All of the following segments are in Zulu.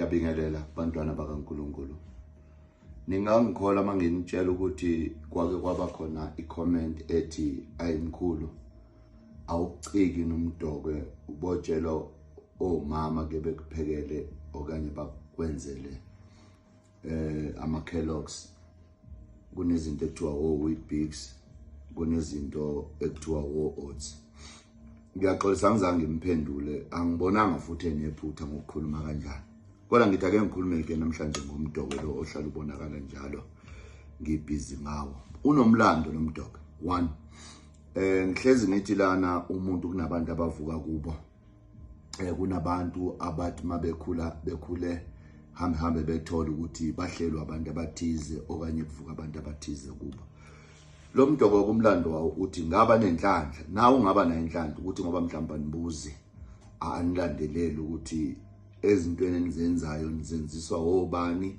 Ngiyabingelela bantwana bakaNkuluNkulu. Ningangikhola uma nginitshela ukuthi kwake kwaba khona i-comment ethi ayimkhulu awuciki nomdokwe ubotshelwa omama ke bekuphekele okanye bakwenzele ama Kellogg's, kunezinto ekuthiwa o-Weet-Bix, kunezinto ekuthiwa o-oats. Ngiyaxolisa, angizange ngimphendule, angibonanga futhi enephutha ngokukhuluma kanjalo, kodwa ngithi ake ngikhulume ke namhlanje ngomdoko lo ohlala ubonakala njalo ngibhizi ngawo. Unomlando lo mdoko. One, ngihlezi ngithi lana umuntu kunabantu abavuka kubo, kunabantu abathi mabekhula bekhule hambe hambe bethola ukuthi bahlelwa abantu abathize okanye kuvuka abantu abathize kubo. Lo mdoko kumlando wawo uthi ngaba nenhlanhla, nawe ungaba nayo inhlanhla ukuthi ngoba mhlawumbe anibuzi, anilandeleli ukuthi ezintweni enizenzayo nizenziswa obani,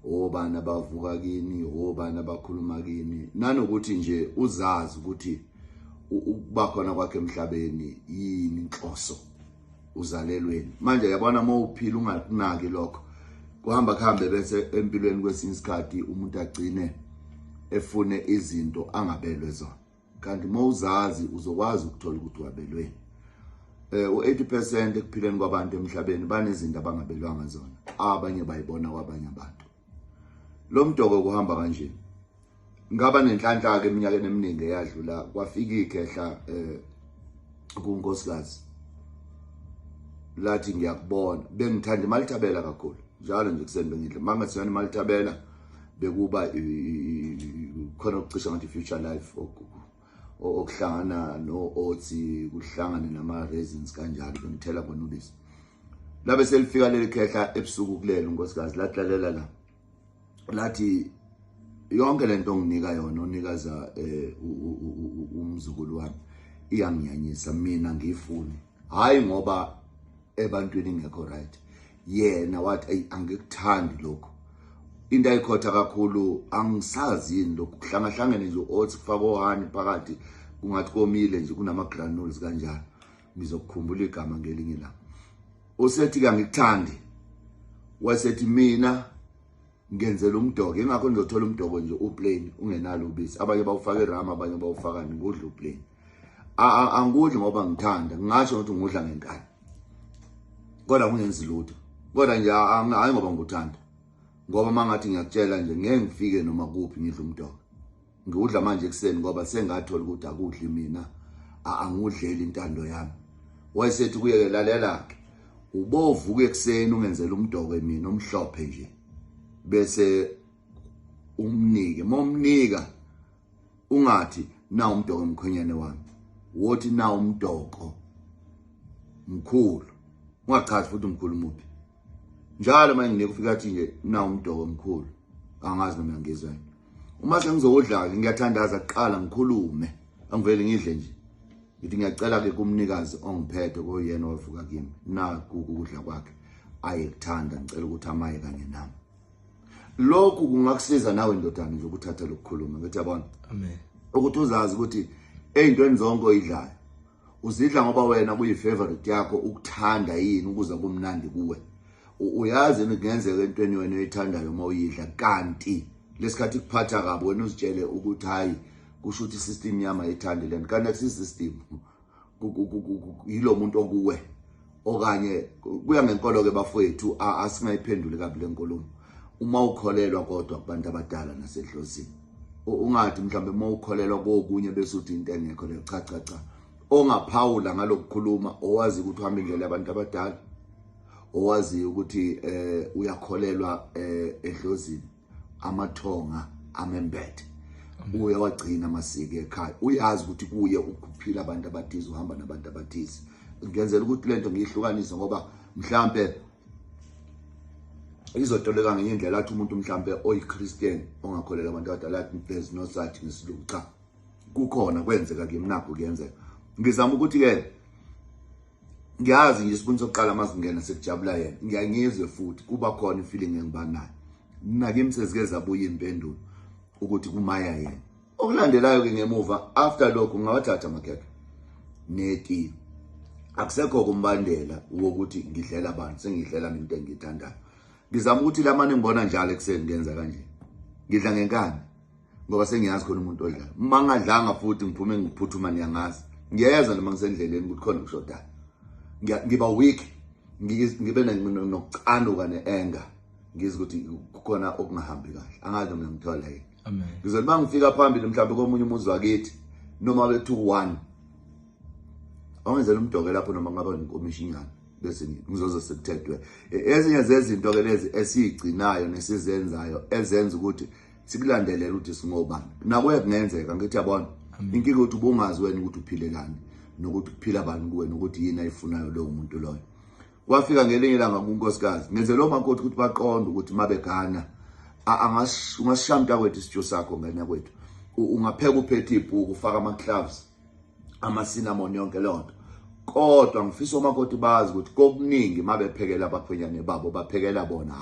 obani abavuka kini, obani abakhuluma kini, nanokuthi nje uzazi ukuthi ukuba khona kwakhe emhlabeni yini inhloso, uzalelweni. Manje yabona, uma uphila ungakunaki lokho, kuhamba kuhambe bese empilweni kwesinye isikhathi umuntu agcine efune izinto angabelwe zona, kanti uma uzazi uzokwazi ukuthola ukuthi wabelweni. U-80% ekuphileni kwabantu emhlabeni banezinto abangabelwanga zona, abanye bayibona kwabanye abantu. Lo mdoko kuhamba kanje. Ngaba nenhlanhla ke eminyakeni eminingi eyadlula, kwafika ikhehla kunkosikazi lathi ngiyakubona, bengithanda imalithabela kakhulu, njalo nje kuseni bengidla mangathiyana imalithabela, bekuba khona ukucisha ngathi future life okuhlangana no-oats, kuhlangane nama-raisins kanjalo, bengithela khona ubisi. Labe selifika leli khehla ebusuku kulelo unkosikazi, lathi lalela la, lathi yonke lento onginika yona onikaza umzukulu wami iyanginyanyisa mina, ngiyifuni. Hayi ngoba ebantwini ingekho right, yena wathi ayi angikuthandi lokho. Into ayikhotha kakhulu angisazi yini lokhu kuhlangahlangene nje oats, kufaka ohani phakathi, kungathi komile nje, kunama granules kanjalo. Ngizokukhumbula igama ngelinye la. Usethi ke angikuthandi, wasethi mina ngenzela umdoko, ingakho nizothola umdoko nje uplain ungenalo ubisi, abanye bawufaka irama, abanye bawufaka, ngudla uplain. Angudli ngoba ngithanda, ngingasho ukuthi ngudla ngenkani, kodwa kungenzi lutho, kodwa nje hayi ngoba ngikuthanda, ngoba mangathi ngiyakutshela nje ngeke ngifike noma kuphi ngidla umdoko. Ngiwudla manje ekuseni ngoba sengathola ukuthi akudli mina, angudleli intando yami. Wayesethi kuye-ke lalela-ke, ubovuka ekuseni ungenzela umdoko mina omhlophe nje, bese umnike. Uma umnika ungathi na umdoko mkhwenyane wami, wothi na umdoko mkhulu, ungachazi futhi umkhulu muphi. Njalo uma nginika ufika athi nje na umdoko mkhulu, angazi noma ngizwa yini. Uma sengizowudla-ke ngiyathandaza kuqala, ngikhulume, angivele ngidle nje. Ngithi ngiyacela-ke kumnikazi ongiphethe koyena owavuka kimi, naku ukudla kwakhe ayekuthanda, ngicela ukuthi amaye kanye nami. Lokhu kungakusiza nawe ndodana nje ukuthatha lokukhuluma ngithi yabona. Amen. Ukuthi uzazi ukuthi ey'ntweni zonke oyidlayo uzidla ngoba wena kuyi-favorite yakho, ukuthanda yini ukuze kumnandi kuwe. Uyazi yini kungenzeka entweni wena oyithandayo uma uyidla, kanti lesikhathi kuphatha kabi, wena uzitshele ukuthi hayi kusho ukuthi isystem yami ayithandi lento, kanti akusi-system, yilo muntu okuwe. Okanye kuya ngenkolo-ke bafowethu, asingayiphenduli kabi le nkulumo. Uma ukholelwa kodwa kubantu abadala nasedlozini, ungathi mhlawumbe uma ukholelwa kokunye bese uthi into engekho leyo. Cha cha cha, ongaphawula ngalokukhuluma owazi ukuthi uhamba indlela yabantu abadala, owazi ukuthi uyakholelwa edlozini, amathonga amembethe, uyawagcina amasiko ekhaya, uyazi ukuthi kuye ukuphila abantu abathize, uhamba nabantu abathize. Ngenzela ukuthi lento ngiyihlukanise ngoba mhlambe izotoleka ngenye indlela, athi umuntu mhlambe oyiChristian ongakholelwa abantu abadala athi there's no such ngesilungu. Cha, kukhona, kwenzeka kimi, nakho kuyenzeka. Ngizama ukuthi ke ngiyazi nje isibuni sokuqala masingena sekujabula yena, ngiyangizwe futhi kuba khona ifeeling engibanayo nakimi, sezike zabuya impendulo ukuthi kumaya yena. Okulandelayo ke ngemuva after lokho ngawathatha amakhekhe neti, akusekho kumbandela wokuthi ngidlela abantu, sengidlela mina into engiyithandayo. Ngizama ukuthi lamane ngibona njalo ekuseni ngenza kanje, ngidla ngenkani ngoba sengiyazi khona umuntu odlayo. Uma ngadlanga futhi ngiphume ngiphuthuma, niyangazi, ngiyeza noma ngisendleleni ukuthi khona okushodayo. Ngiba weak, ngibe nokucanuka ne-anger, ngizwe ukuthi kukhona okungahambi kahle. Angazi noma ngithola yini. Amen. Ngizothi uma ngifika phambili mhlawumbe komunye umuzi wakithi, noma bethi one awungenzela umdoke lapho, noma kungaba nenkomishinyana, bese ngizoze sekuthethwe. Ezinye zezinto-ke lezi esiyigcinayo nesizenzayo ezenza ukuthi sikulandelele ukuthi singobani. Nakuye kungenzeka ngithi yabona inkinga ukuthi ubungazi wena ukuthi uphilelani, nokuthi kuphila bani kuwe, nokuthi yini ayifunayo lowo muntu loyo. Kwafika ngelinye ilanga kunkosikazi, ngenze lo makoti ukuthi baqonde ukuthi mabegana ungasishamta kwethu isitsho sakho ngena kwethu, ungapheka uphethe ibhuku, ufaka ama-gloves, ama-cinnamon, yonke leyo nto. Kodwa ngifisa omakoti bazi ukuthi kokuningi mabephekela abakhwenyane babo, baphekela bona.